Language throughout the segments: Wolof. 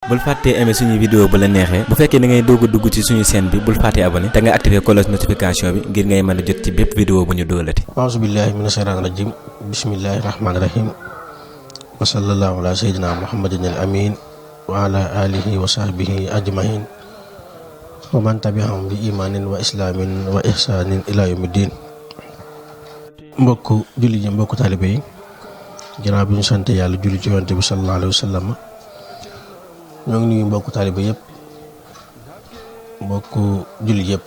bul fàttee aimer suñu vidéo bu la neexee bu fekkee da ngay doog a dugg ci suñu chaîne bi bul fàttee abonné te nga activer cloche notification bi ngir ngay mën a jot ci bépp vidéo bu ñu doolati. A'uuzu billaahi mina shaytaani rajiim bismillaahi rahmaani rahiim wa sallallaahu alaa sayyidinaa Muhammadin al-amiin wa alaa aalihi wa sahbihi ajma'iin wa man tabi'ahum bi imaanin wa islaamin wa ihsaanin ilaa yawmi diin. mbokku julli ji mbokku taalibe yi ginnaaw bi ñu sant yàlla julli ci yonent bi sallallaahu alayhi wa sallam ñoo ngi nuyu mbokku taalibe yëpp mbokku julli yëpp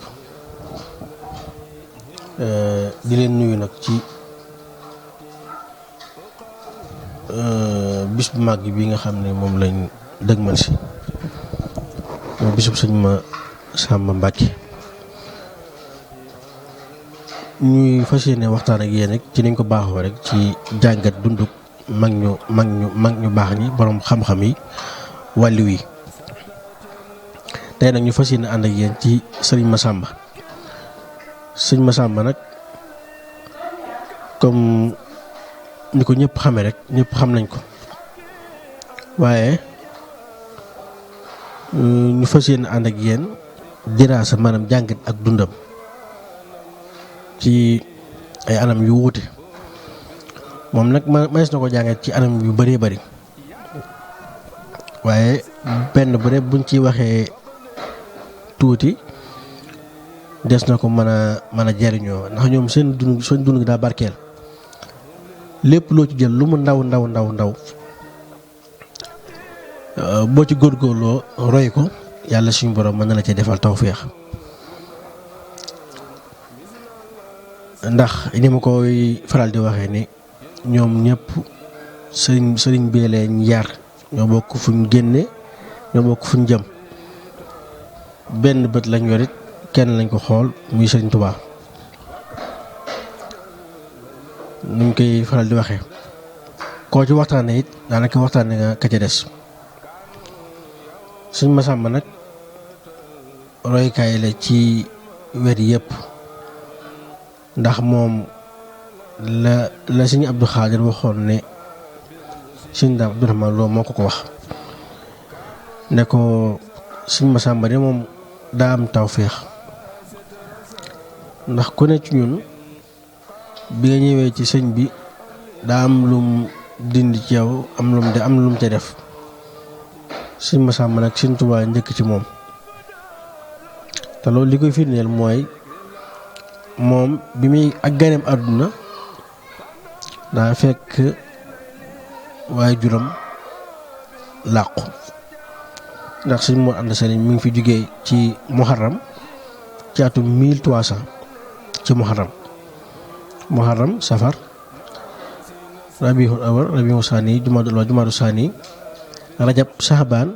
di leen nuyu nag ci bis bu màgg bi nga xam ne moom lañ dëgmal si mooy bisub sëñ Massamba Mbacke ñuy fas yéene waxtaan ak yéen rek ci niñ ko baaxoo rek ci jàngat dunduk mag ñu baax ñi boroom xam-xam yi wàlliw yi. tey nag ñu fas yéene ànd ak yéen ci sëriñ Massamba. sëñ Massamba nag comme ni ko ñëpp xame rek ñëpp xam nañ ko waaye ñu fas yéene ànd ak yéen diraasa maanaam jàngat ak dundam ci ay anam yu wuute moom nag manees na ko jàngat ci anam yu bëree bëri waaye benn bu rek buñ ci waxee tuuti des na ko mën a jariñoo ndax ñoom seen dund gi daa barkeel lépp loo ci jël lu mu ndaw boo ci góorgóorloo roy ko yàlla suñu borom mën na la ci defal tawféex. ndax ni ma koy faral di waxee ni ñoom ñëpp sëriñ bee leen yar ñoo bokk fuñ génne ñoo bokk fuñ jëm benn bët lañ yorit kenn lañ ko xool muy sëriñ Tuubaa nuñ koy faral di waxee koo ci waxtaane it daanaka waxtaane nga ka ca des. sëñ Massamba nag roykaay la ci wet yëpp ndax moom la sëñ Abdou Khadir waxoon ne sëñ Daam Abdourahmane Lo moo ko wax ne ko sëñ Massamba de moom daa am tawféex ndax ku ne ci ñun bi nga ñëwee ci sëñ bi daa am lum dindi ci yow am lum ca def sëñ Massamba nag sëñ Tuubaa njëkk ci moom te loolu li koy firndeel mooy moom bi muy ak ganeem àdduna daa fekk waaye juróom làqu ndax sëñ Mor Anta Sali mi ngi fi jógee ci muharram ci atum 1300 ci muharram safar rabiul awal rabiul saani jumaadu saani rajab saxbaan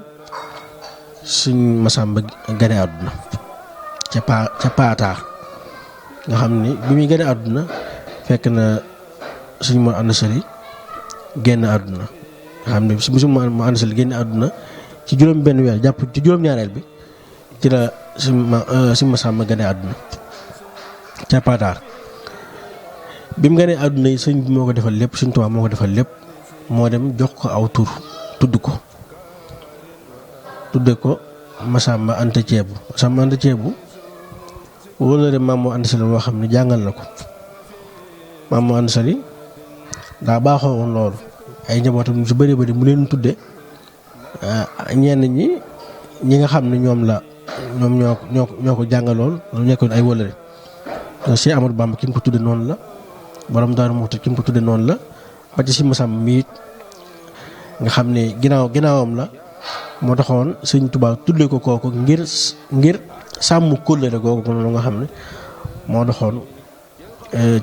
sëñ Massamba gane àdduna ca paataar nga xam ni bi muy gane àdduna fekk na sëñ Mor Anta Sali génn àdduna nga xam ne si sëñ Mor Anta Sali génn àdduna ci juróom benn weer jàpp ci juróom ñaareel bi ci la sëñ Massamba gane àdduna ca paataar bi mu ganee àdduna yi sëñ bi moo ko defal lépp sëñ Tuubaa moo ko defal lépp moo dem jox ko aw tur tudde ko Massamba Anta Ceebu wóolu de Maam Mor Anta Sali loo xam ne jàngal na ko Maam Mor Anta Sali daa baaxoo woon loolu ay njabootam su bari mu leen tudde ñenn ñi nga xam ne ñoom ñoo ko jàngalool lu nekkoon ay wóolare Cheikh Amadou Bamba ki mu ko tudde noonu la borom Daaru Muxti ki mu ko tudde noonu la ba ci si Massamba mi it nga xam ne ginnaawam la moo taxoon sëñ Tuubaa tudde ko kooku ngir sàmm kóllëre googu noonu nga xam ne moo doxoon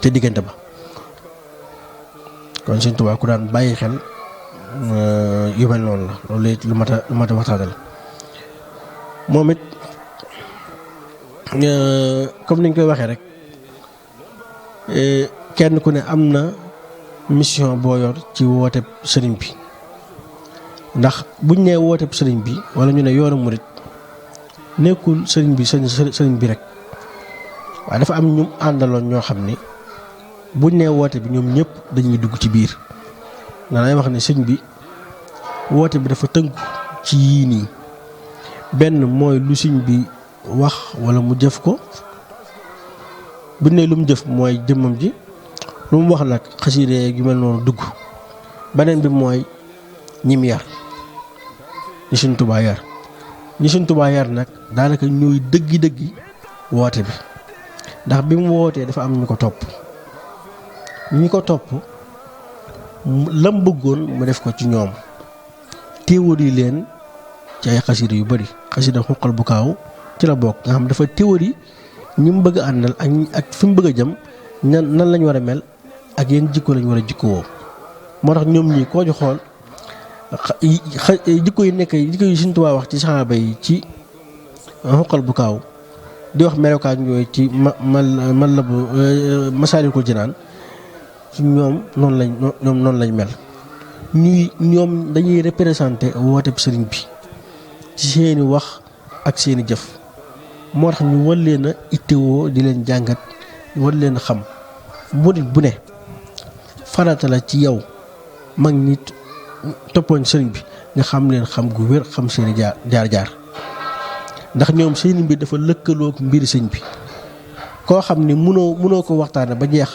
ca diggante ba kon sëñ Tuubaa ku daan bàyyi xel yu mel noonu la loolu it lu mat a waxtaanal moom it comme niñ koy waxee rek kenn ku ne am na mission boo yor ci wooteeb sëriñ bi ndax buñ nee wooteeb sëriñ bi wala ñu ne yoonu murit nekkul sëriñ bi rek waaye dafa am ñu àndaloon ñoo xam ni buñ nee woote bi ñoom ñëpp dañuy dugg ci biir. ndax day wax ne sëñ bi woote bi dafa tënku ci yii nii benn mooy lu sëñ bi wax wala mu jëf ko bu ne lu mu jëf mooy jëmmam ji lu mu wax nag xasida yu mel noonu dugg beneen bi mooy ñim yar ñi Sëñ Tuubaa yar ñi Sëñ Tuubaa yar nag daanaka ñooy dëggi woote bi ndax bi mu wootee dafa am ñu ko topp ñi ko topp lam bëggoon mu def ko ci ñoom théorie leen ci ay xasida yu bari xasida xuqal bu kaaw ci la bokk nga xam dafa théorie ñi mu bëgg a àndal ak fi mu bëgg a jëm nan lañ war a mel ak yenn jikko lañ war a jikkowoo moo tax ñoom ñii koo ci xool jikko yi nekk jikko yi Sëñ Tuubaa wax ci saxaaba yi ci xuqal bu kaaw di wax melokaan yooyu ci man la bu Masaalikul Jinaan ñoom noonu lañ mel ñoom dañuy représenté wooteb sëriñ bi ci seeni wax ak seeni jëf moo tax ñu war leen a ittewoo di leen jàngat war leen a xam murit bu ne farata la ci yow mag ñi toppoon sëriñ bi nga xam leen xam gu wér xam seeni jaar ndax ñoom seeni mbir dafa lëkkaloog mbiri sëñ bi koo xam ni mënoo ko waxtaane ba jeex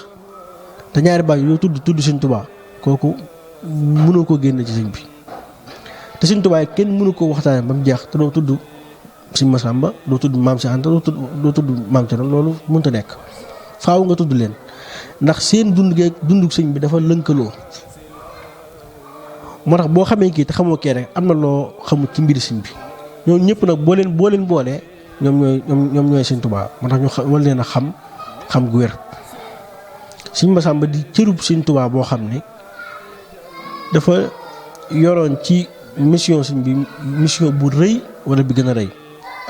te ñaari baat yoo tudd Sëñ Tuubaa kooku mënoo ko génne ci sëñ bi te Sëñ Tuubaa kenn mënu ko waxtaane ba mu jeex te doo tudd Sëñ Masamba doo tudd Maam Seex Anta doo tudd Maam Cerno loolu mënta nekk faaw nga tudd leen ndax seen dunduk sëñ bi dafa lënkaloo moo tax boo xamee kii te xamoo kee rek am na loo xamul ci mbiri sëñ bi ñoom ñëpp nag boo leen boolee ñoom ñooy Sëñ Tuubaa moo tax ñu war leen a xam gu wér Sëñ Masamba di cërub Sëñ Tuubaa boo xam ne dafa yoroon ci mission sëñ bi mission bu rëy wala bi gën a rëy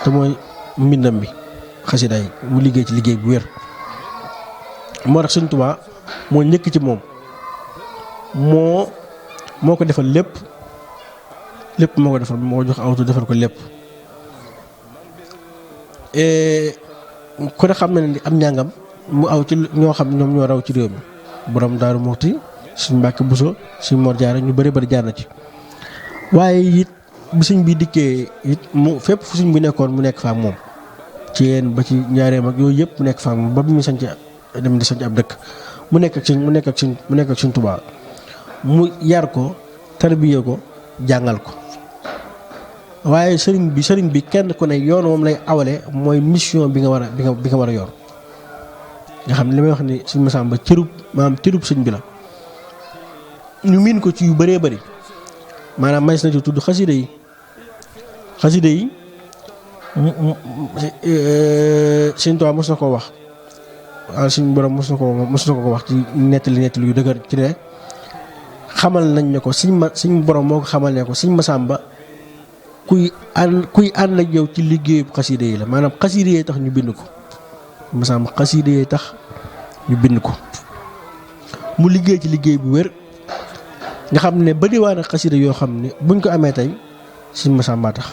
te mooy mbindam bi xasida yi mu liggéey ci liggéey bu wér moo tax Sëñ Tuubaa moo njëkk ci moom moo ko defal lépp moo ko defal moo jox awtu defal ko lépp ku ne xam na ne am njàngam mu aw ci ñoo xam ñoom ñoo raw ci réew mi borom Daaru Muxti Sëñ Mbàkke Buso Sëñ Mor Jaara ñu bari jaar na ci waaye it bi sëñ bi dikkee it mu fépp fu sëñ bi nekkoon mu nekk fa ak moom ci yéen ba ci ñaareem ak yooyu yëpp mu nekk fa ak moom ba bi mu sanc dem di sanc ab dëkk mu nekk ak Sëñ Tuubaa mu yar ko tarbiye ko jàngal ko waaye sëriñ bi kenn ku ne yoon moom lay awale mooy mission bi nga war a yor nga xam ne li may wax ni Sëñ Masamba cërub sëñ bi la ñu miin ko ci yu bëree bëri maanaam may na ci tudd xasida yi Sëñ Tuubaa mos na koo wax waaw suñu borom mos na ko wax ci nettali yu dëgër ci ne xamal nañ ne ko suñ borom moo ko xamal ne ko Sëñ Masamba kuy ànd ak yow ci liggéeyu xasida yi la maanaam xasida yi tax ñu bind ko Masamba xasida yi tax ñu bind ko mu liggéey ci liggéey bu wér nga xam ne bari waa na xasida yoo xam ne buñ ko amee tey Sëñ Masamba tax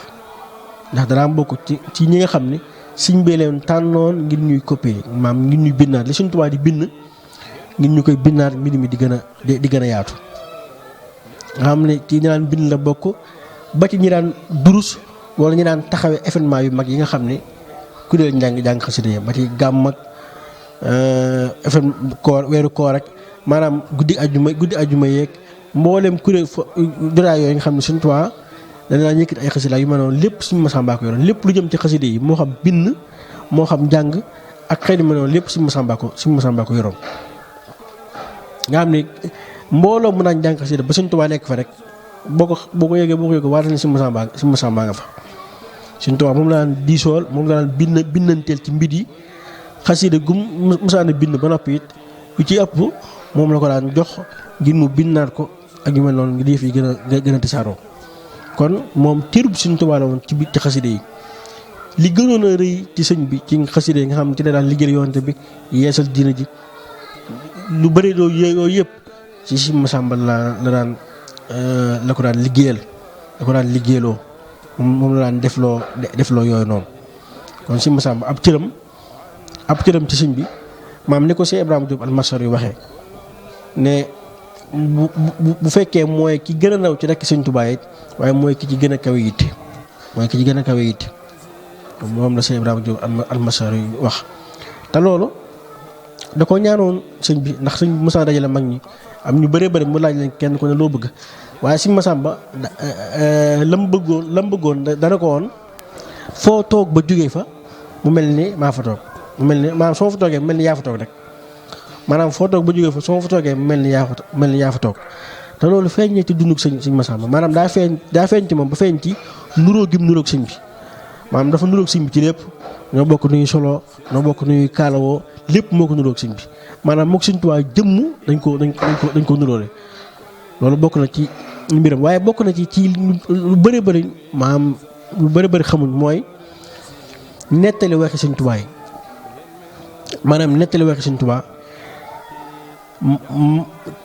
ndax danaa bokk ci ñi nga xam ne Sëñ bi leen tànnoon ngir ñuy copier maam ngir ñuy bindaat li Sëñ Tuubaa di bind ngir ñu koy bindaat mbir mi di gën a yaatu nga xam ne ci ñi daan bind la bokk ba ci ñi daan durus wala ñi daan taxawee événement yu mag yi nga xam ne kuréel jàng xasida yi ba ci gàmm ak weeru koor rek maanaam guddi ajjuma yeeg mboolem kuréel jotaay yooyu nga xam ne Sëñ Tuubaa dana daan yëkkati ay xasida yu mel noonu lépp Sëñ Masamba ko yoroon lépp lu jëm ci xasida yi moo xam bind moo xam jàng ak xëy na mel noonu lépp Sëñ Masamba ko yoroon nga xam ne mbooloo mu naan jàng xasida ba Sëñ Tuubaa nekk fa rek boo ko yëgee waatal ne Sëñ Masamba nga fa Sëñ Tuubaa moom la daan diisool moom la daan bindanteel ci mbir yi xasida gum musaana bind ba noppi it yu ci ëpp moom la ko daan jox ngir mu bindaat ko ak yu mel noonu ngir yëf yi gën a tasaaroo kon moom cërub Sëñ Tuubaa la woon ci biir ci xasida yi li gënoon a rëy ci sëñ bi ci xasida yi nga xam ne ci la daan liggéey yoonte bi yeesal diina ji lu bëri yooyu yëpp ci Sëñ Masamba la ko daan liggéeyaloo moom la daan defloo yooyu noonu kon Sëñ Masamba ab cëram ci sëñ bi maam ni ko Cheikh Ibrahima Diop Almasar yu waxee ne bu fekkee mooy ki gën a ndaw ci rekk Sëñ Tuubaa it waaye mooy ki ci gën a kawe yitte mooy ki ci gën a kawe yitte moom la sëñ Ibrahima Diop Almasari yu wax. te loolu da ko ñaanoon sëñ bi ndax sëñ bi Musaa dajale mag ñi am ñu bëree bëri mu laaj leen kenn ku ne loo bëgg waaye sëñ Masamba lam bëggoon dana ko woon foo toog ba jógee fa mu mel ni maa fa toog mu mel ni maanaam soo fa toogee mu mel ni yaa fa toog rek maanaam foo toog ba jógee fa soo fa toogee mu mel ni yaa fa toog te loolu feeñee ci dunduk sëñ Masamba maanaam daa feeñ ci moom ba feeñ ci nuróo gim nuróog sëñ bi maanaam dafa nuróog sëñ bi ci lépp ñoo bokk nuyu solo ñoo bokk nuyu kaalawoo lépp moo ko nuróog sëñ bi maanaam moog Sëñ Tuubaa jëmm dañ ko nuróole loolu bokk na ci mbiram waaye bokk na ci lu bëri bëri maanaam lu bëri bëri xamuñ mooy nettali waxi Sëñ Tuubaa yi maanaam nettali waxi Sëñ Tuubaa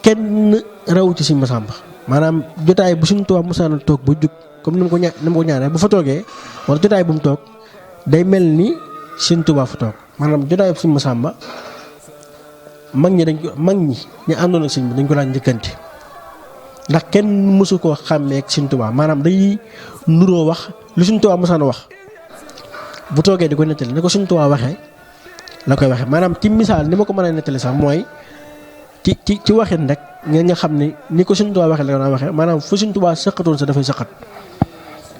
kenn rawu ci Sëñ Masamba maanaam jotaay bu Sëñ Tuubaa musaana toog ba jug comme ni mu ko ñaanee bu fa toogee wala jotaay bu mu toog day mel ni Sëñ Tuubaa fa toog maanaam jotaay bu Sëñ Masamba mag ñi ñu àndoon ak sëñ bi dañ ko daan njëkkante ndax kenn mësu koo xàmmee ak Sëñ Tuubaa maanaam day nuroo wax lu Sëñ Tuubaa musaana wax bu toogee di ko nettali ni ko Sëñ Tuubaa waxee la koy waxee maanaam ci misaal ni ma ko mën a nettali sax mooy ci waxin rek ngeen nga xam ne ni ko Sëñ Tuubaa waxee la ko waxee maanaam fu Sëñ Tuubaa sëqatoon sa dafay sëqat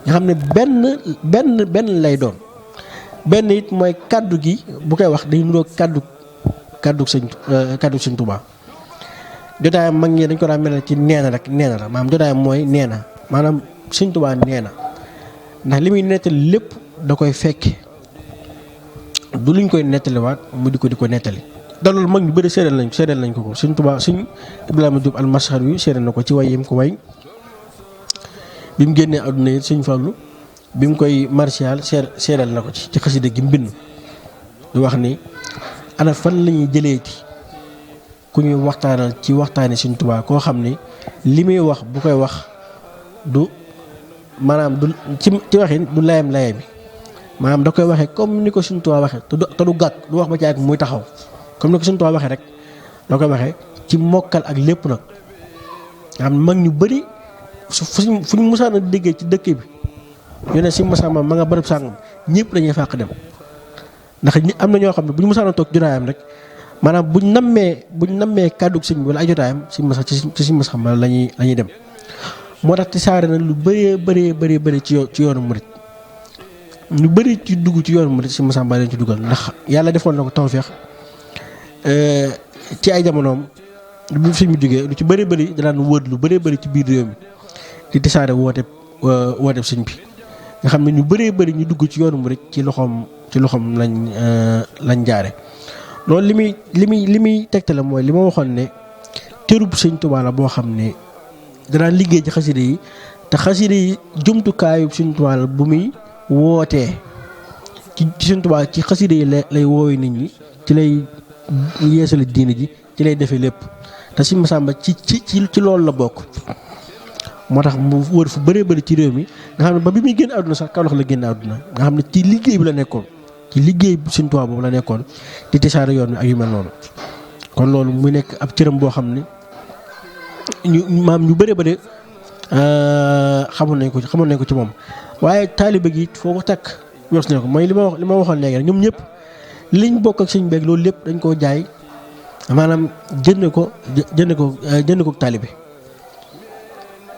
nga xam ne benn lay doon benn it mooy kaddu gi bu koy wax day nuroo kaddu Sëñ Tuubaa jotaayam mag ñi dañ ko daan mel ci neena rek neena la maanaam jotaayam mooy neena maanaam Sëñ Tuubaa neena ndax li muy nettali lépp da koy fekke du luñ koy nettaliwaat mu di ko nettali da loolu mag ñu bëri seedeel nañ ko Sëñ Tuubaa Sëñ Ibrahima Diop Almasari yu seedeel na ko ci way yim ko way bi mu génnee àdduna it Sëñ Fallu bi mu koy martial seedeel na ko ci xasida gi mu bind di wax ni ana fan la ñuy jëleeti ku ñuy waxtaanal ci waxtaani Sëñ Tuubaa koo xam ni li muy wax bu koy wax du maanaam du ci waxin du layam bi maanaam da koy waxee comme ni ko Sëñ Tuubaa waxee te du gàtt du wax ba ci ak muy taxaw comme ni ko Sëñ Tuubaa waxee rek da koy waxee ci mokkal ak lépp nag nga xam mag ñu bëri fu ñu musaan a déggee ci dëkk bi ñu ne Sëñ Masamba ma nga bërëb sàngam ñëpp dañuy fàq dem ndax am na ñoo xam ne bu ñu musaan a toog jotaayam rek maanaam buñ nammee kàddug sëñ bi wala ay jotaayam ci Sëñ Masamba la ñuy dem moo tax tisaare na lu bëree ci yoonu murit ñu bëri ci dugg ci yoonu murit Sëñ Masamba leen ci dugal ndax yàlla defoon na ko tawfeex ci ay jamonoom bu fi mu jógee lu ci bëri danaan wër lu bëri ci biir réew mi di tisaare woote sëñ bi nga xam ne ñu bëri ñu dugg ci yoonu murit ci loxoom lañ jaare loolu li muy tegtale mooy li ma waxoon ne tërub Sëñ Tuubaa la boo xam ne danaan liggéey ci xasida yi te xasida yi jumtukaayu Sëñ Tuubaa la bu muy wootee ci Sëñ Tuubaa ci xasida yi lay woowee nit ñi ci lay yeesale diine ji ci lay defee lépp te Sëñ Masamba ci loolu la bokk moo tax mu wër fu bëri ci réew mi nga xam ne ba bi muy génn àdduna sax Kawlax la génn àdduna nga xam ne ci liggéey bi la nekkoon ci liggéey bu Sëñ Tuubaa boobu la nekkoon di tisaare yoon wi ak yu mel noonu kon loolu muy nekk ab cëram boo xam ne ñu bëri xamoon nañ ko ci moom waaye taalibe gi foo ko takk wees na ko mooy li ma waxoon léegi rek ñoom ñëpp liñ bokk ak sëñ beeg loolu lépp dañ koo jaay maanaam jënd ko taalibe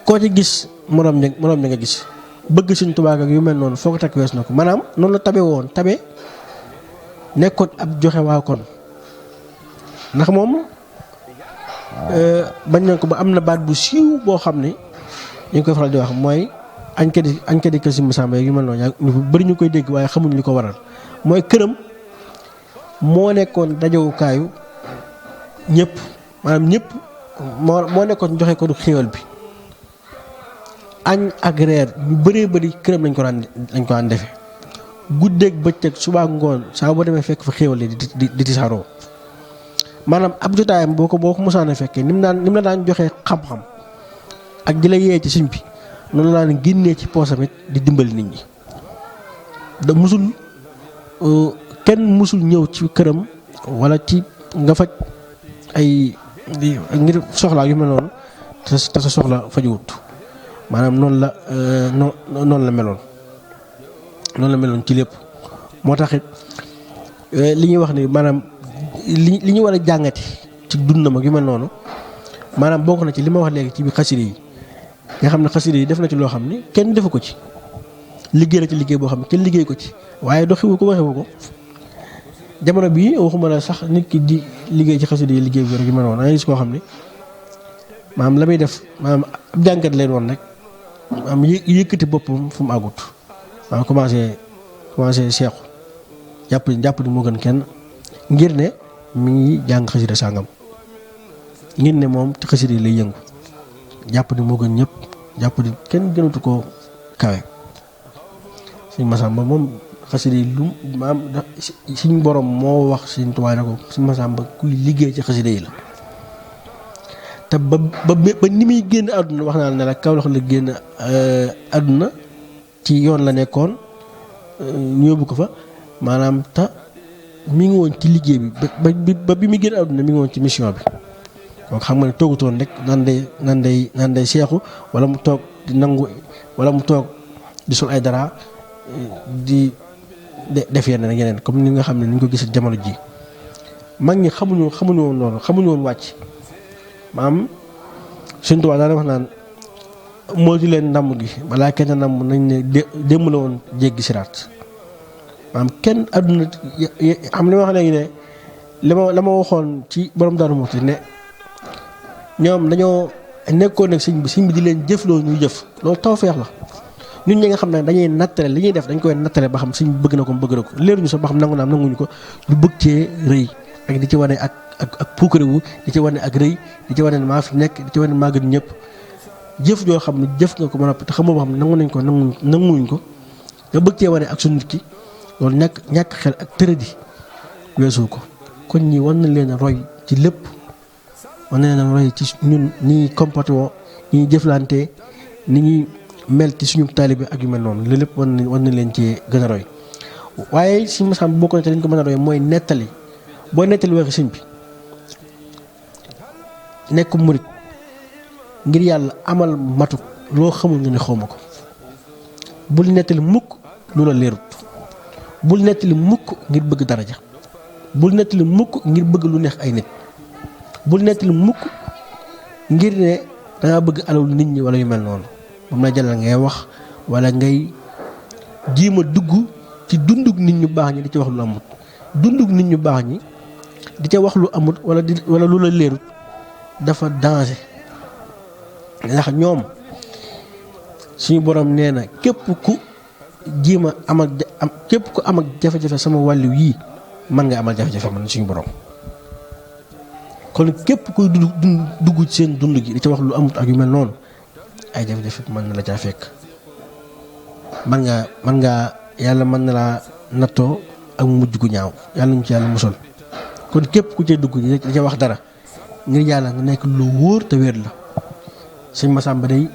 koo ci gis moroom ña nga gis bëgg Sëñ Tuubaa ak yu mel noonu foo ko takk wees na ko maanaam noonu la tabe nekkoon ab joxe waa kon ndax moom bañ nañ ko ba am na baat bu siiw boo xam ne ñu ngi koy faral di wax mooy añ kadi kër Sëñ Masamba yu mel noonu ñu bëri ñu koy dégg waaye xamuñ li ko waral mooy këram moo nekkoon dajawukaayu ñëpp maanaam ñëpp moo nekkoon joxe ko du xéewal bi añ ak reer ñu bëri këram lañ ko daan defe guddeeg bëccëg suba ngoon saa boo demee fekk fa xéewal di tisaaroo maanaam ab jotaayam boo ko mosaan a fekkee ni mu la daan joxee xam-xam ak di la yee ci sëñ bi noonu la daan génnee ci poosam it di dimbali nit ñi da musul kenn musul ñëw ci këram wala ci nga faj ay di ngir soxlaa yu mel noonu te sa soxla fajuwut maanaam noonu la meloon ci lépp. moo tax it li ñuy wax ni maanaam li ñu war a jàngati ci dundam ak yu mel noonu maanaam bokk na ci li ma wax léegi ci biir xasida yi nga xam ne xasida yi def na ci loo xam ni kenn defu ko ci liggéey na ci liggéey boo xam ne kenn liggéey ko ci waaye doxiwu ko waxewu ko jamono bii waxuma la sax nit ki di liggéey ci xasida yi liggéey bi rek yu mel noonu da ngay gis koo xam ni maanaam la muy def maanaam ab jàngat leen woon rek maanaam yëkkati boppam fu mu àggut maanaam commencé seexu jàpp ni moo gën kenn ngir ne mi ngi jàng xasida sàngam ngir ne moom ci xasida yi lay yëngu jàpp ni moo gën ñëpp jàpp ni kenn gënatu koo kawe. Sëñ Massamba moom xasida yi lu maam suñ borom moo wax Sëñ Tuubaa ne ko Sëñ Massamba kuy liggéey ci xasida yi la te ba ni muy génn àdduna wax naa ne la Kawlax la génn àdduna ci yoon la nekkoon ñu yóbbu ko fa maanaam te mi ngi woon ci liggéey bi ba bi muy génn àdduna mi ngi woon ci mission bi donc xam nga ne toogutoon rek nan day seexu wala mu toog di nangu wala mu toog di sol ay dara di def yeneen comme ni nga xam ne ni ñu ko gis jamono ji mag ñi xamuñu woon loolu xamuñu woon wàcc maam Sëñ Tuubaa daana wax naan moytu leen ndàmm gi balaa kenn ndàmm nañ ne démb la woon jéggi siraat maam kenn àdduna xam li ma wax léegi ne la ma waxoon ci borom Daaru Muxti ne ñoom dañoo nekkoon ak sëñ bi di leen jëfloo ñuy jëf loolu tawfeex la ñun ñi nga xam ne dañuy nattale li ñuy def dañ koy nattale ba xam sëñ bi bëgg na ko bëgg na ko leeruñu sax ba xam nangu naam nanguñu ko ñu bëgg cee rëy ak di ci wane ak puukarewu di ci wane ak rëy di ci wane ne maa fi nekk di ci wane maa gën ñëpp jëf joo xam ne jëf nga ko ba noppi te xamoo ba xam nangu nañ ko nanguwuñ ko nga bëgg cee wane ak su nit ki loolu ñàkk xel ak tëradi weesu ko kon ñi war nañ leen a roy ci lépp war nañ leen a roy ci ñun ni ñuy comporté woo ni ñuy jëflante ni ñuy mel ci suñu taalibe ak yu mel noonu loolu lépp war nañ leen cee gën a roy waaye si Massamba bokk na te dañ ko mën a roy mooy nettali boo nettali waxi sëñ bi nekk murit ngir yàlla amal matuk loo xamul nga ne xawma ko bul nettali mukk lu la leerut bul nettali mukk ngir bëgg daraja bul nettali mukk ngir bëgg lu neex ay nit bul nettali mukk ngir ne dangaa bëgg alal nit ñi wala yu mel noonu moom la jalal ngay wax wala ngay jiima dugg ci dundug nit ñu baax ñi di ci wax lu amut dundug nit ñu baax ñi di ca wax lu amut wala lu la leerut dafa danger ndax ñoom suñu borom nee na képp ku jiima képp ku am ak jafe-jafe sama wàllu yii man nga amal jafe-jafe man suñu borom kon képp kuy dugg ci seen dund gi di ca wax lu amut ak yu mel noonu ay jafe-jafe mën na la caa fekk man nga yàlla mën na laa nattoo ak mujj gu ñaaw yàlla ñu ci yàlla musal kon képp ku cee dugg di ca wax dara ngir yàlla nga nekk lu wóor te wér la. Sëñ Massamba day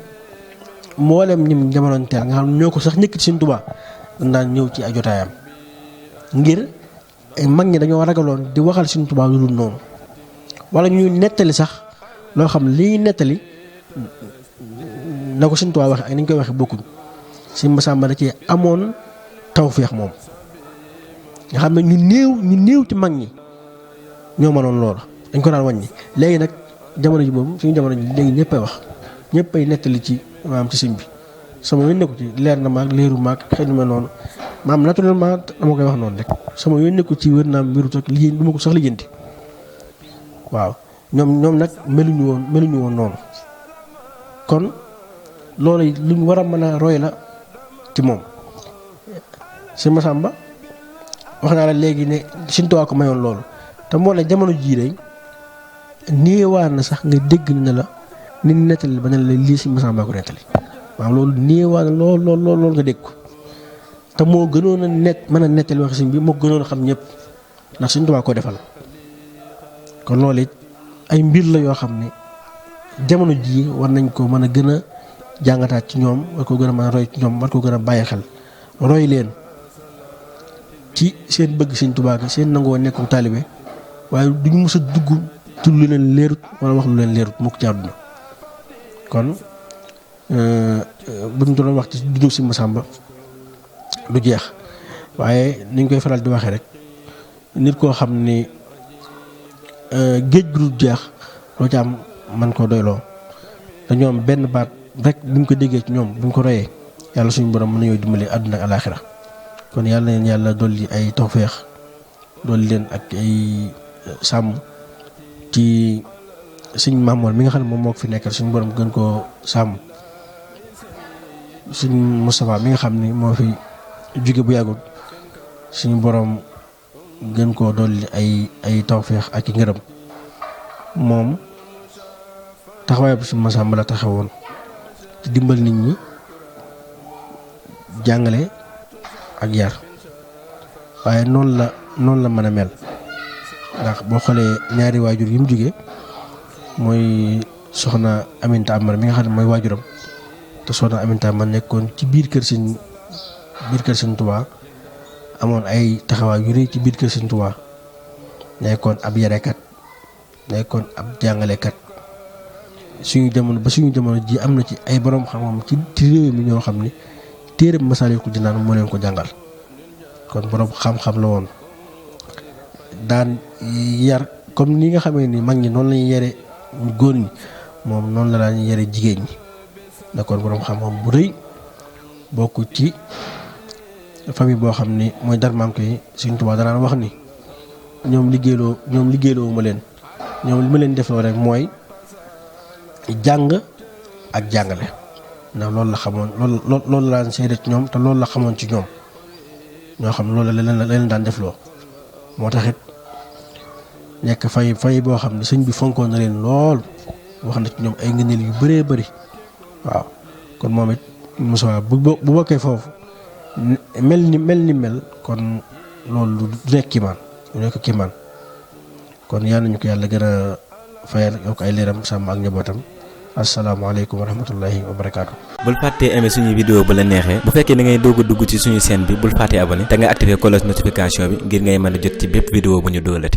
mboolem ñim jamonoon teel nga xam ne ñoo ko sax ñëkk ci Sëñ Tuubaa dañ daan ñëw ci ay jotaayam ngir ay mag ñi dañoo ragaloon di waxal Sëñ Tuubaa lu dul noonu wala ñuy nettali sax loo xam lii nettali na ko Sëñ Tuubaa waxe ak ni ñu koy waxe bokkuñ. Sëñ Massamba da cee amoon tawféex moom nga xam ne ñu néew ci mag ñi ñoo mënoon loolu dañ ko daan wàññi léegi nag jamono ji boobu suñu jamono ji léegi ñëppay wax ñëppay nettali ci maam ci sëñ bi sama yoon nekku ci leer na maag leeru maag xëy na ma noonu maam naturellement dama koy wax noonu rek sama yoon nekku ci wér naa mbiru toog liggéey du ma ko sax lijjanti waaw ñoom nag meluñu woon noonu kon loolu luñ war a mën a roy la ci moom. Sëñ Massamba wax naa la léegi ne Sëñ Tuubaa ko mayoon loolu te moo ne jamono jii day néewaan na sax nga dégg ne la nit nettali ba ne la lii Sëñ Massamba ko nettali waaw loolu néewaan na lool nga dégg ko te moo gënoon a mën a nettali wax sëñ bi moo gënoon a xam ñëpp ndax Sëñ Tuubaa ko defal kon loolu it ay mbir la yoo xam ne jamono jii war nañ ko mën a gën a jàngataat ci ñoom war ko gën a mën a roy ci ñoom war ko gën a bàyyi xel roy leen ci seen bëgg Sëñ Tuubaa gi seen nangoo nekku taalibe waaye duñu mës a dugg ci lu leen leerut wala wax lu leen leerut mukk ci àdduna kon buñ doon wax ci dundu si Massamba du jeex waaye niñ koy faral di waxee rek nit koo xam ni géej gu dul jeex loo ci am man koo doyloo te ñoom benn baat rek buñ ko déggee ci ñoom buñ ko royee yàlla suñu borom mën nañoo dimbali àdduna ak alaaxira kon yàlla na leen yàlla dolli ay tawféex dolli leen ak ay sàmm ci suñ Mamoor mi nga xam ne moom moo ko fi nekkal suñu borom gën koo sàmm suñ Moustapha mi nga xam ni moo fi jóge bu yàggul suñu borom gën koo dolli ay tawféex ak i ngërëm moom taxawaay bu suñu Massamba la taxawoon ci dimbal nit ñi jàngale ak yar waaye noonu la mën a mel ndax boo xoolee ñaari waajur yi mu jóge mooy soxna Aminta Amar mi nga xam ne mooy waajuram te soxna Aminta Amar nekkoon ci biir kër Sëñ Tuubaa amoon ay taxawaay yu rëy ci biir kër Sëñ Tuubaa nekkoon ab yarekat nekkoon ab jàngalekat suñu jamono ji am na ci ay borom xam-xam ci réew mi ñoo xam ni téere Masaalikul Jinaan moo leen ko jàngal kon borom xam-xam la woon daan yar comme ni nga xamee ni mag ñi noonu lañuy yare góor ñi moom noonu la daan yare jigéen ñi nekkoon borom xam-xam bu rëy bokk ci famille boo xam ni mooy Darmanko yi Sëñ Tuubaa danaan wax ni ñoom liggéeyloo ma leen ñoom li ma leen defloo rek mooy jàng ak jàngale ndax loolu la xamoon loolu la daan seede ci ñoom te loolu la xamoon ci ñoom ñoo xam loolu la leen daan defloo moo taxit nekk fay boo xam ne sëñ bi fonkoon na leen lool wax na ci ñoom ay ngëneel yu bëree bëri waaw kon moom it Moussa bu bokkee foofu mel ni mel kon loolu du nekk kiimaan du nekk kiimaan kon yal nañu ko yàlla gën a fayal yokk ay leeram sàmm ak njabootam asalaamaaleykum wa rahmatullahi wa barakaatu. bul fàttee aimé suñuy vidéo bu la neexee bu fekkee da ngay doog a dugg ci suñu chaîne bi bul fàttee abonné te nga activé cloche notification bi ngir ngay mën a jot ci bépp vidéo bu ñu dugalati.